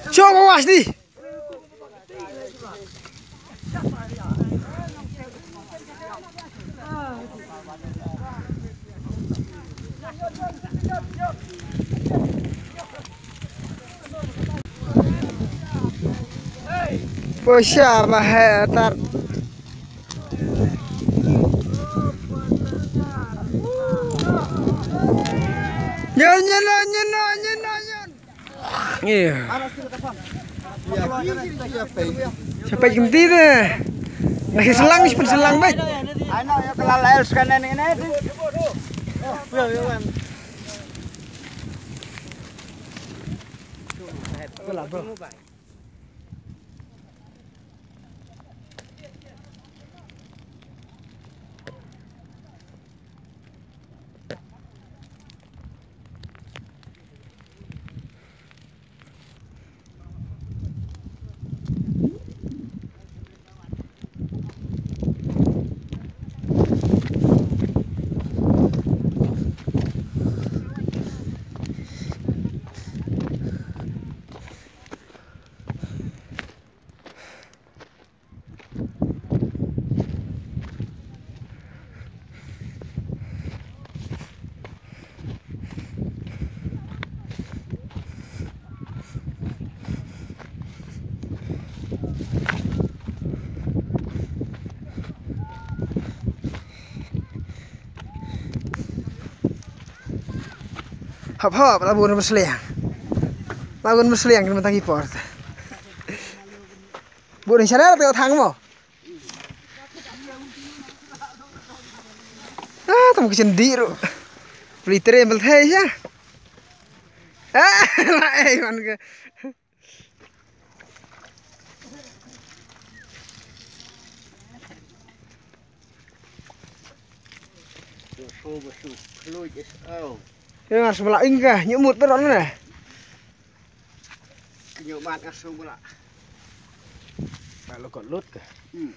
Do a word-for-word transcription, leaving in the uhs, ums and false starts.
Chong was di. Pwisa ba he tar. Nyen, nyen, nyen, nyen, nyen, nyen. Iya. Sa peit kumti te. Nga shu selang, shu pynselang beit. Ai no, ïa ka la la el scan ne ne. Hap hap, la bun ba sliang. La bun ba sliang, kena tang ki por. Bun channel te thang mo. Ah, tam ka chen di ru. Beli tre bel thai ya. Ah, la ei man ke. Yo, ngar sumla ing ka, nyumut beron na. Nyu mat ngar sumla. Ba lo ko lut ka. Hmm.